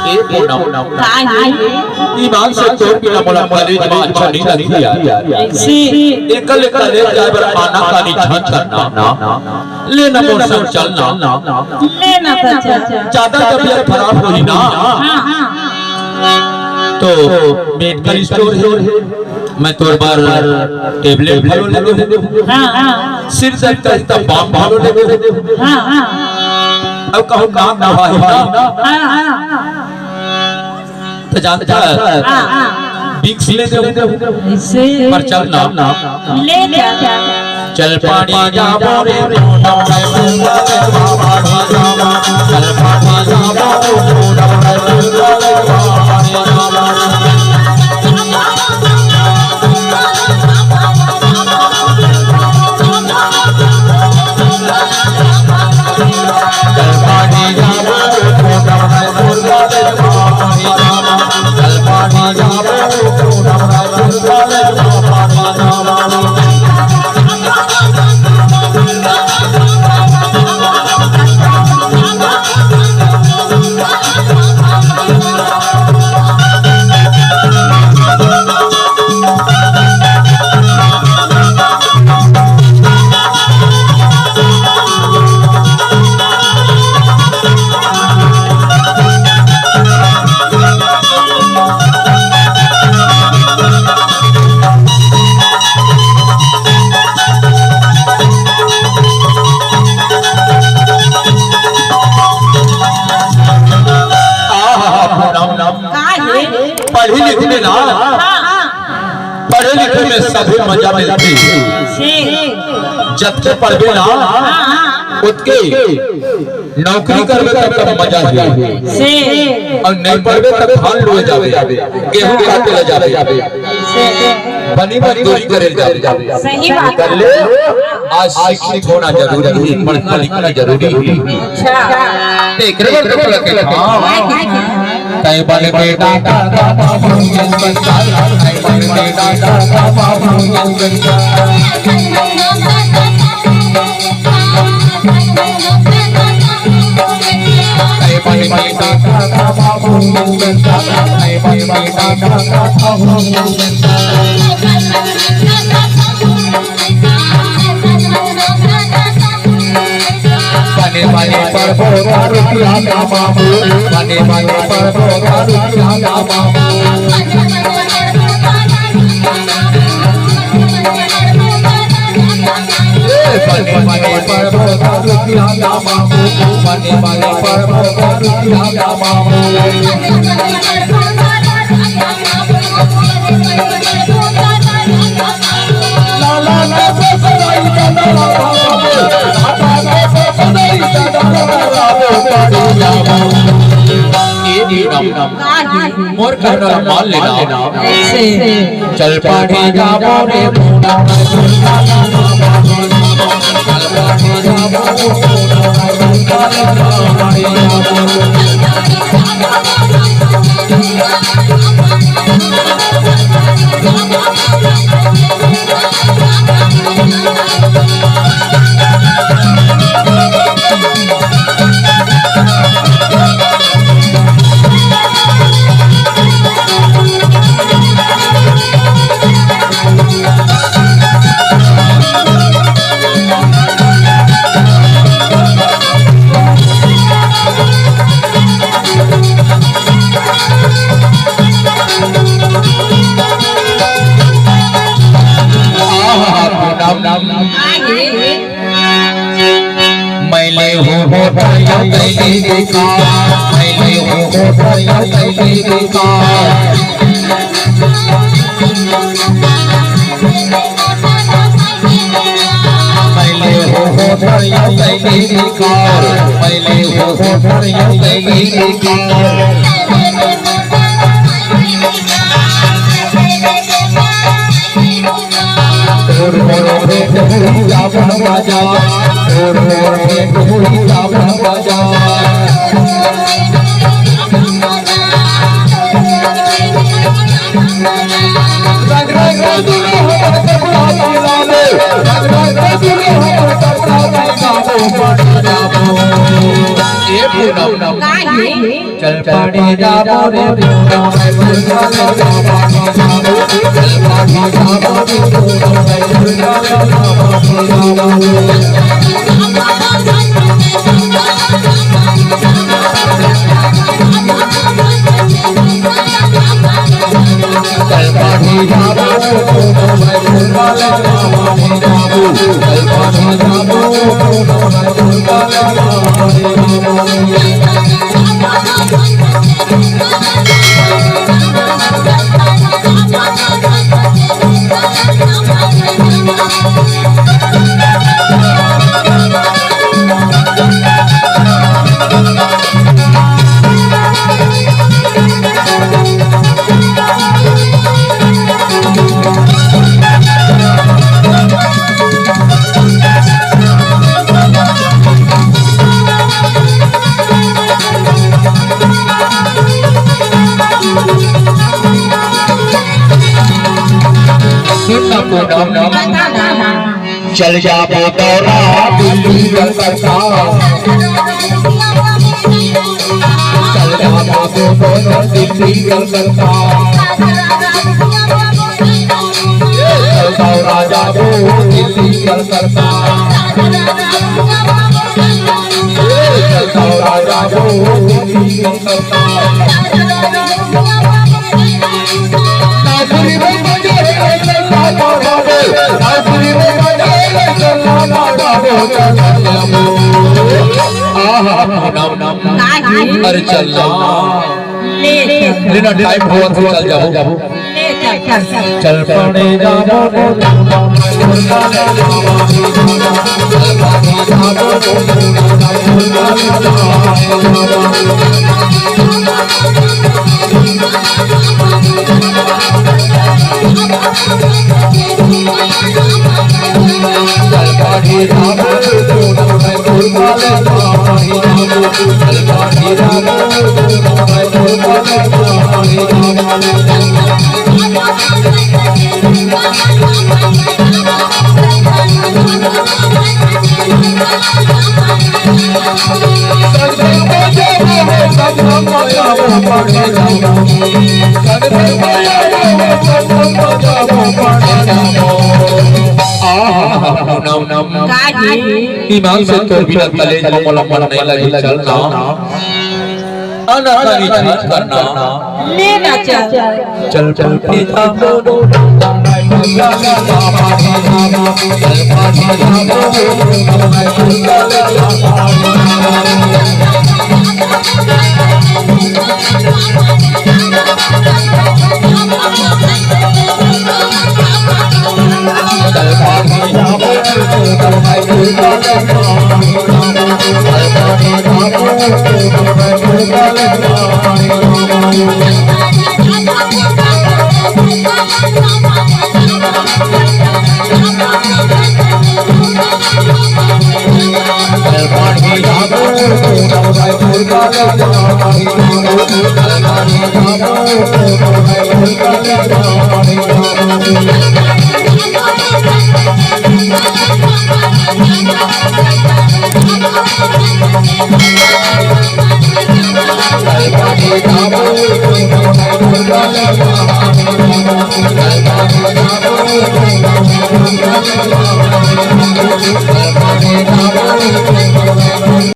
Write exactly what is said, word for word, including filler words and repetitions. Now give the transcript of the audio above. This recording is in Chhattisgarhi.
ए पूनम, का हे? ईमान से तोर बिना मोला कॉलेज में अच्छा नहीं लगही यार। से एकर ले कॉलेज जाए बर आना कानी झन करना। ले ना मोर संग चल ना। ले ना त चल। ज्यादा तबीयत खराब होही ना। हाँ, हाँ। तो मेडिकल स्टोर हे, मैं तोर बर टेबलेट घलो ले लूँ। हाँ, हाँ। सिर दर्द का त बाम घलो ले लूँ। हाँ, हाँ। अब कहूँ नाक दवाई ना। हाँ, हाँ। त जानता है, हाँ, हाँ। विक्स ले दे। इसे पर चल ना। ले जा। चल पानी जाबो रे। चल पानी जाबो। आहा, पूनम। का हे? पढ़े लिखे में ना, हाँ, हाँ। पढ़े लिखे में सभी मजा मिलथे। से जतके पढ़बे ना, हाँ, हाँ। ओतके नौकरी करबे तब, तब मजा हे। से अउ नहीं पढ़बे तब धान लुए जाबे, गेहूं काटे ले जाबे। से बनी मजदूरी करे ले जाबे। सही बात। कर ले, आज शिक्षित होना जरूरी हे, पढ़ना लिखना जरूरी हे। अच्छा। तेकरे बर तो लगे, हाँ। तै बन बेटा का बाबू जन संस्कार, तै बन बेटा का बाबू जन संस्कार। बने बने परबो दारू पिया का बाबू, बने बने परबो दारू पिया का बाबू। ए, बने बने परबो दारू पिया का बाबू, बने बने परबो दारू पिया का बाबू। ए पूनम, मोर कहना ला मान लेना। से चल पानी जाबो रे पूनम। आहा, पूनम। मैं ले हो होटल या कैली देखा, मैं ले हो होटल या कैली देखा। मैं ले हो होटल या कैली देखा, मैं ले हो होटल या कैली देखा। चल पड़े जाबो रे। सुन ना पूनम, चल जाबो दौरा दिल्ली कलकत्ता। चल जाबो दोनों दिल्ली कलकत्ता। चल दौरा जाबो दिल्ली कलकत्ता। चल दौरा जाबो दिल्ली कलकत्ता। अरे चल ना। ले, ले। ले ना, टाइम होवत हे, चल जाबो। ले, चल, चल। चल पड़े जाबो। आहा, पूनम, पूनम। का जी? ईमान से तोर बिना कलेज म मोला मन नहीं लगे, चल ना। अनकनी झन करना। ले ना चल। चल, चल, पिता।